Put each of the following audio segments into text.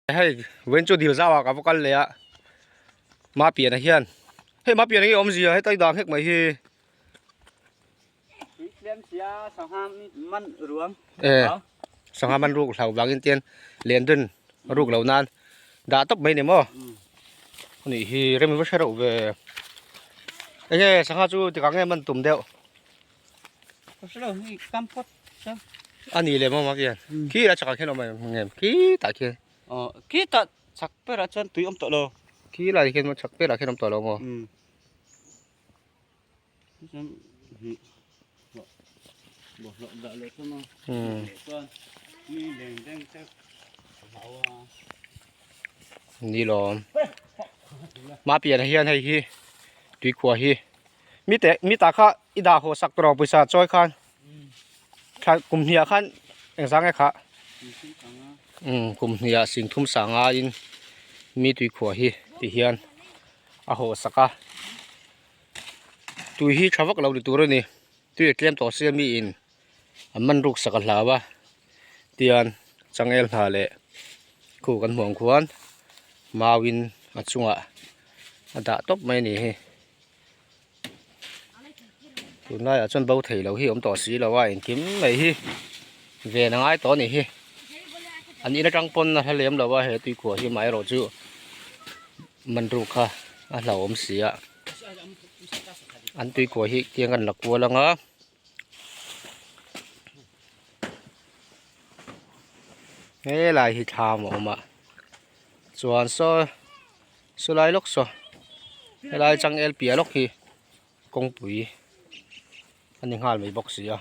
Hei vawiin chu dil zau ah ka va kal leh a Mapiana hian hei Mapiana hi a awmzia hetai dan hlek mai hi. E sangha man ruk hlau vangin tian len dun ruk loh nan dah tawp mai ni maw anih hi rem va hre reuh ve enge sangha chu tikah nge man tum deuh. A ni lem awm a khian khi a chakah khian awm em ngem khi tah khian aw khi tah chak berah chuan tui awm tawh lo khi lai khian chak berah khian awm tawh lo maw ni lawm Mapiana hian hei hi tuikhuah hi mite mita kha i dah haw sak tawh pawisa chawi khan thla kum hnih ah khan engzah nge kha umm kum hnih ah sing thum sanga in mi tuikhuah hi ti hian a haw sak a tui hi tha vak lo ni tur a ni tui a tlem tawh sia mi in an man ruk sak a hlau a tian changel hna leh khu kan hmuh ang khuan mau in a chungah a dah tawp mai a ni hi. Tunlaiah chuan bo thei lo hi awm tawh si lo a engkim mai hi ven a ngai tawh a nih hi an in atang pawn a hla lem lo a he tuikhuah hi amaherawh chu manruk kha a hlauhawm si a an tuikhuah hi tiang an la kual ang a. Helai hi thlam a awm a chuan saw saw lai lawk saw helai changel piah lawk hi kawngpui a ni nghal mai bawk si a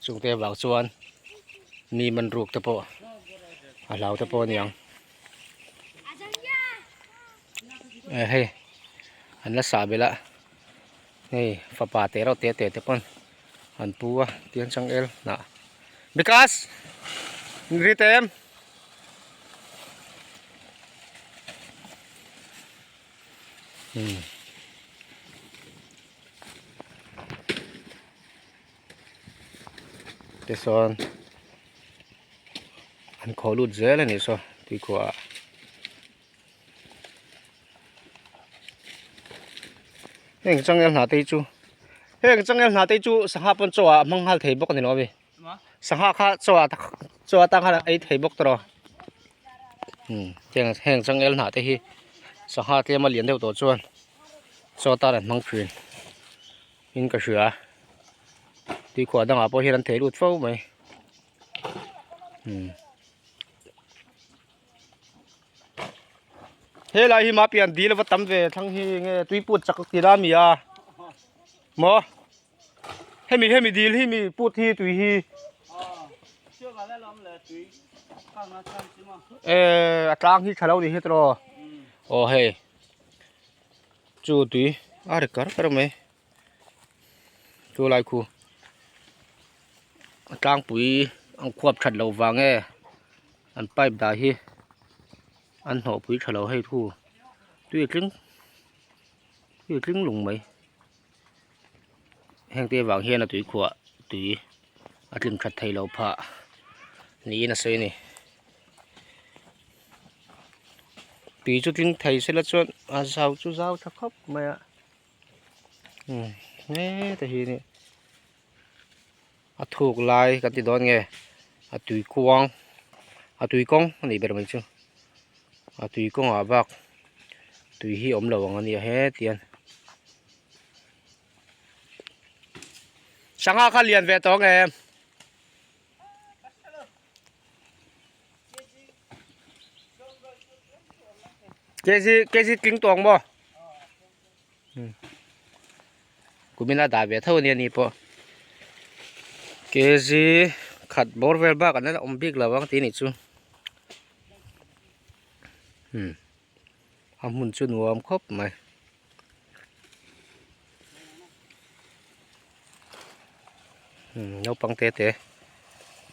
chungte avang chuan mi man ruk te pawh a hlau te pawh a niang eh hei an la sah belh a hei fapa te reuh te te te pawn an pu a tiang changel hnah because ri te em. Tichuan an khawh lut zel a nih saw tuikhuah ah heng changel hna te hi chu heng changel hna te hi chu sangha pawn chaw ah a hmang nghal thei bawk a ni lo a mi. Sangha kha chaw ah chaw atang khan ei thei bawk tawh heng heng changel hnah te hi sangha tlem a lian deuh tawh chuan chaw atan an hmang thin in ka hria tuikhuah dangah pawh hian an thei lut fo mai helai hi mapian dil a va tam ve thlang hi nge tuiput chak ti la mi a maw. Hemi hemi dil hi mi put hi tui hi. Eh a tlang hi thalo ni hi tro. Aw hei. Chu tui a ri kar kar mai. Chu lai khu. A tlangpui an khuap that lo vang e. An pipe dah hi an hnawhpui thalo hei thu. Tui a tling tui a tling lung mai. Heng te avang hian a tuikhuah tui a tling that thei lo phah niin a sawi a ni. Tui chu tling thei sela chuan a zau chu zau tha khawp mai a umm heta hi ni a thuk lai kan ti dawn nge a tui kuang a tui kawng a nih ber mai chu a tui kawngah bak tui hi awm lo ang a nia hetiang. Sangha kha lian ve tawh ang em? Kg kg tling tawh ang maw? Kumina dah ve tho ania ni pawh. Kg khat bawr vel bak an la awm bik lo ang tih a nih chu. A hmun chu nuam khawp mai. Naupang te te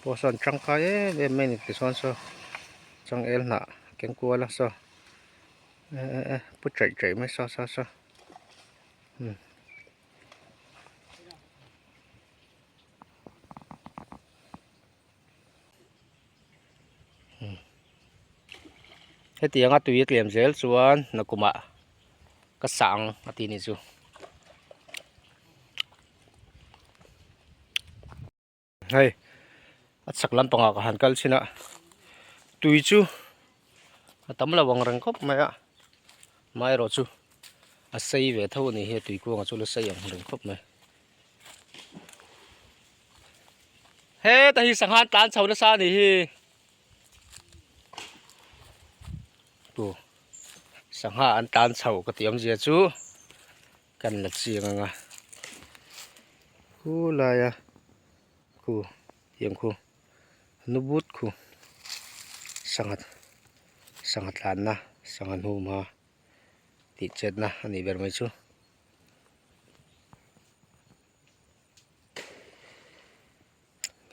pawh sawn tangkai em em mai a ni tichuan saw changel hnah keng kual a saw eh eh pu chaih chaih mai saw saw saw umm. Hetianga tui a tlem zel chuan nakumah ka sah ang a ti nih chu. Hei a chhak lampangah ka han kal chhin a tui chu a tam lo ang reng khawp mai a amaherawh chu a sei ve tho a nih hi a tui kuangah chu la sei ang reng khawp mai. Heta hi sangha an tlan chho nasa a nih hi. Tu sangha an tlan chho ka tih awmzia chu kan la chiang ang a khu laia khu tiang khu nu but khu sangha sangha tlanna sangha hnuhma tih chetna a nih ber mai chu.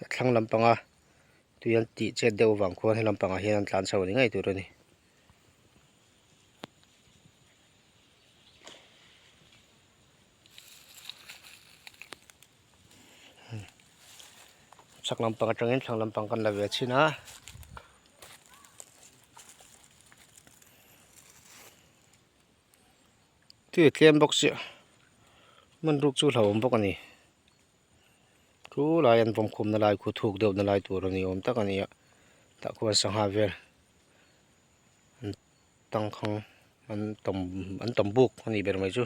A thlang lampanga tui an tih chet deuh vang khuan he lampangah hian an tlan chho ni ngei tur a ni. Chhak lampang atangin thlang lampang kan la ve chhin a. Tui a tlem bawk chiah hmanruk chu hlauhawm bawk a ni. Chu lai an vawm khumna lai khu thuk deuhna lai tur a ni awm tak a ni a tah khuan sangha vel an tangkhang an tawm an tawm buk a nih ber mai chu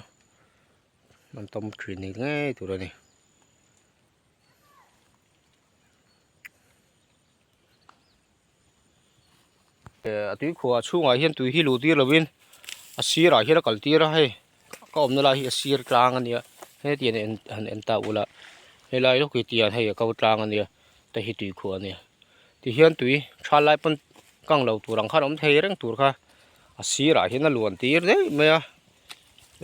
an tawm thin ni ngei tur a ni. A tui khuah chhungah hian tui hi luh tir lovin a sirah hian a kal tir a hei ka awmna lai hi a sir tlang a nia hetiang en han en ta ula helai lawk hi tiang hei a ko tlang a nia te hi tui khuah a nia tihian tui tha lai pawn kang lo tur ang khan a awm thei reng tur kha a sirah hian a luan tir daih mai a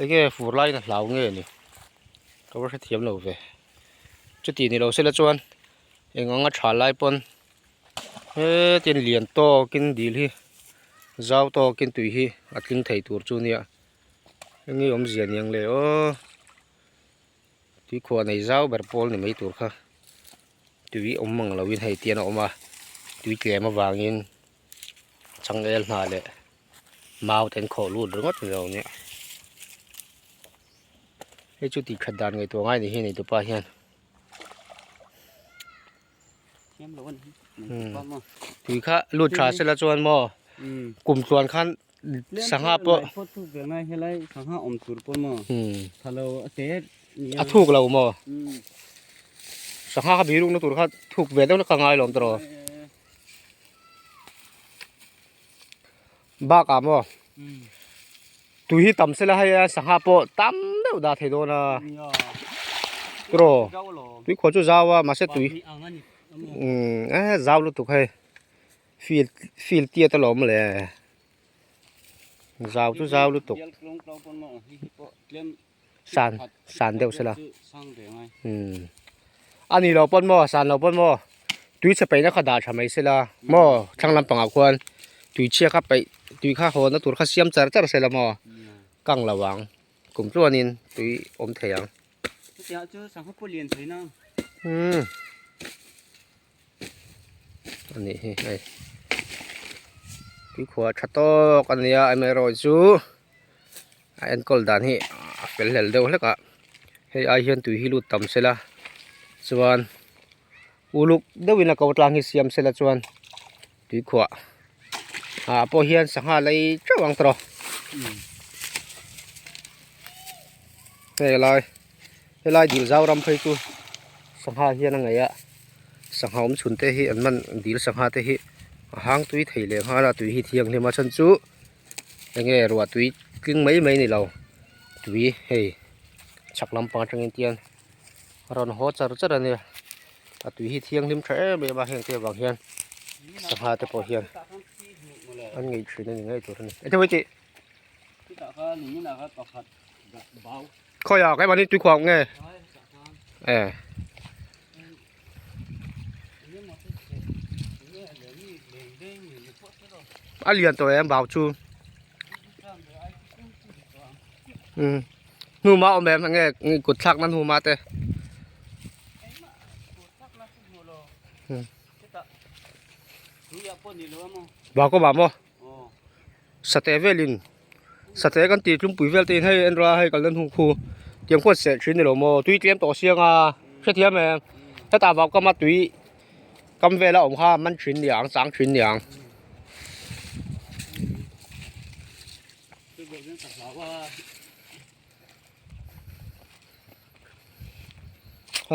enge fur laiin a hlau nge ni ka va hrethiam lo ve chuti ni lo sela chuan eng anga tha lai pawn. Hetin lian tawkin dil hi zau tawkin tui hi a tling thei tur chu nia enge awmzia niang le aw tui khuah nei zau ber pawl ni mai tur kha tui awm mang loin hei tian a awm a tui tlem avangin changel hna leh mau te an khawh lut ringawt ni lo nia hei chu tih that dan ngaihtuah ngai ni hi neitupa hian. Tui kha lut tha sela chuan maw kum tluan khan sangha pawh a thuk lo maw sangha kha biruk na tur kha thuk ve deuh hlek a ngai lawm tawh bakah maw tui hi tam sela hei a sangha pawh tam deuh dah thei dawn a tiraw tui khuah chu zau a mahse tui umm e zau lutuk hei field field tiat alawm le zau chu zau lutuk san san deuh sela umm a ni lo pawn maw san lo pawn maw tui chhe peihna kha dah tha mai sela maw thlang lampangah khuan tui chhia kha peih tui kha hawnna tur kha siam char char sela maw kang lo ang kum tluanin tui awm thei ang. Umm a nih hi hei tui khuah tha tawk a nia amaherawhchu. A enkawl dan hi a fel hlel deuh hlek a hei ai hian tui hi lut tam sela chuan uluk deuhin a ko tlang hi siam sela chuan tui khuah ah pawh hian sangha lei teuh ang tawh hei lai helai dil zau ram phei chu sangha hian a ngaih a sangha awm chhun te hi an man dil sangha te hi a hang tui thei leh nghal a tui hi thianghlim a chhan chu. Enge ruah tui tling mai mai ni lo tui hei chhak lampang atangin tian a rawn haw char char a nia a tui hi thianghlim tha em em a heng te avang hian sangha te pawh hian an ngei thin a ni ngei tur a ni khawiah keimahni tui khuah nge e. A lian tawh em bau chu umm hnuma awm em enge kut thlak na hnuma te bau ka bam aw. Sate velin sate kan tih tlungpui vel te in hei en rawh a hei kalna hnung khu tiang khuan seh thin ni lo maw tui tlem tawh siang a hrethiam em hetah vau kam a tui kam vela awm kha man thin niang chang thin niang.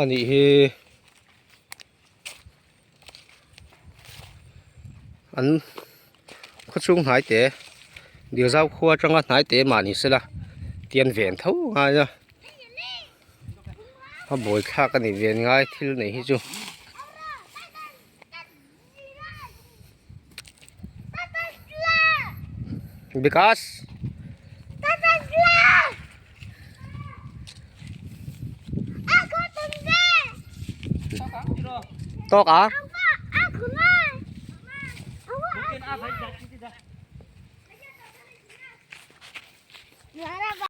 Anih hi an khawchhung hnai te Dilzau khua atanga hnai te mah ni sela tian ven tho ngai a a buai thlak a ni ven ngai thil nei hi chu. Because Tawk a.